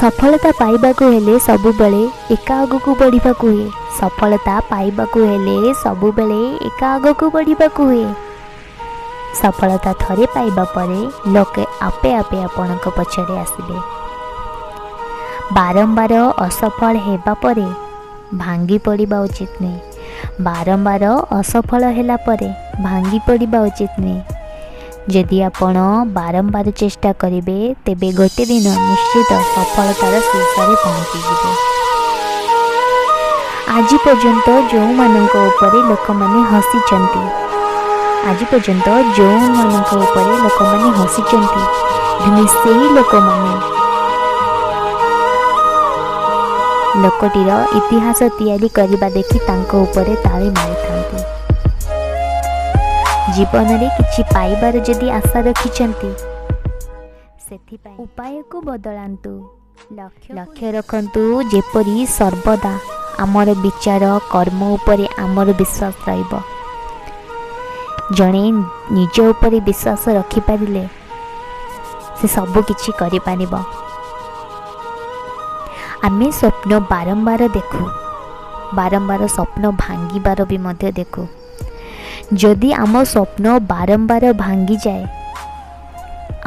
ସଫଳତା ପାଇବାକୁ ହେଲେ ସବୁବେଳେ ଏକା ଆଗକୁ ବଢ଼ିବାକୁ ହୁଏ। ସଫଳତା ପାଇବାକୁ ହେଲେ ସବୁବେଳେ ଏକା ଆଗକୁ ବଢ଼ିବାକୁ ହୁଏ। ସଫଳତା ଥରେ ପାଇବା ପରେ ଲୋକେ ଆପେ ଆପେ ଆପଣଙ୍କ ପଛରେ ଆସିବେ। ବାରମ୍ବାର ଅସଫଳ ହେବା ପରେ ଭାଙ୍ଗି ପଡ଼ିବା ଉଚିତ ନୁହେଁ। ବାରମ୍ବାର ଅସଫଳ ହେଲା ପରେ ଭାଙ୍ଗି ପଡ଼ିବା ଉଚିତ ନୁହେଁ। ଯଦି ଆପଣ ବାରମ୍ବାର ଚେଷ୍ଟା କରିବେ, ତେବେ ଗୋଟେ ଦିନ ନିଶ୍ଚିତ ସଫଳତାର ଶୀର୍ଷରେ ପହଞ୍ଚିଯିବେ। ଆଜି ପର୍ଯ୍ୟନ୍ତ ଯେଉଁମାନଙ୍କ ଉପରେ ଲୋକମାନେ ହସିଛନ୍ତି, ଆଜି ପର୍ଯ୍ୟନ୍ତ ଯେଉଁମାନଙ୍କ ଉପରେ ଲୋକମାନେ ହସିଛନ୍ତି, ଦିନେ ସେଇ ଲୋକମାନେ ଲୋକଟିର ଇତିହାସ ତିଆରି କରିବା ଦେଖି ତାଙ୍କ ଉପରେ ତାଳି ମାରିଥାନ୍ତି। ଜୀବନରେ କିଛି ପାଇବାର ଯଦି ଆଶା ରଖିଛନ୍ତି, ସେଥିପାଇଁ ଉପାୟକୁ ବଦଳାନ୍ତୁ, ଲକ୍ଷ୍ୟ ରଖନ୍ତୁ। ଯେପରି ସର୍ବଦା ଆମର ବିଚାର କର୍ମ ଉପରେ ଆମର ବିଶ୍ୱାସ ରହିବ। ଜଣେ ନିଜ ଉପରେ ବିଶ୍ୱାସ ରଖିପାରିଲେ ସେ ସବୁ କିଛି କରିପାରିବ। ଆମେ ସ୍ୱପ୍ନ ବାରମ୍ବାର ଦେଖୁ, ବାରମ୍ବାର ସ୍ୱପ୍ନ ଭାଙ୍ଗିବାର ବି ମଧ୍ୟ ଦେଖୁ। ଯଦି ଆମ ସ୍ୱପ୍ନ ବାରମ୍ବାର ଭାଙ୍ଗିଯାଏ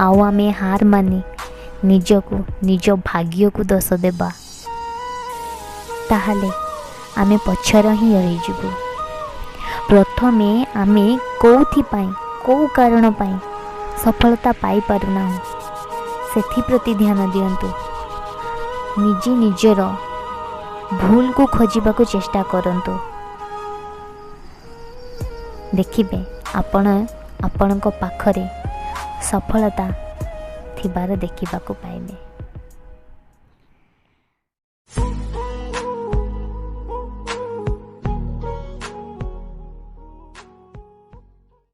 ଆଉ ଆମେ ହାର ମାନି ନିଜକୁ, ନିଜ ଭାଗ୍ୟକୁ ଦୋଷ ଦେବା, ତାହେଲେ ଆମେ ପଛରେ ହିଁ ରହିଯିବୁ। ପ୍ରଥମେ ଆମେ କେଉଁଥିପାଇଁ, କେଉଁ କାରଣ ପାଇଁ ସଫଳତା ପାଇପାରୁନାହୁଁ, ସେଥିପ୍ରତି ଧ୍ୟାନ ଦିଅନ୍ତୁ। ନିଜେ ନିଜର ଭୁଲକୁ ଖୋଜିବାକୁ ଚେଷ୍ଟା କରନ୍ତୁ। ଦେଖିବେ ଆପଣ ଆପଣଙ୍କ ପାଖରେ ସଫଳତା ଥିବାର ଦେଖିବାକୁ ପାଇବେ।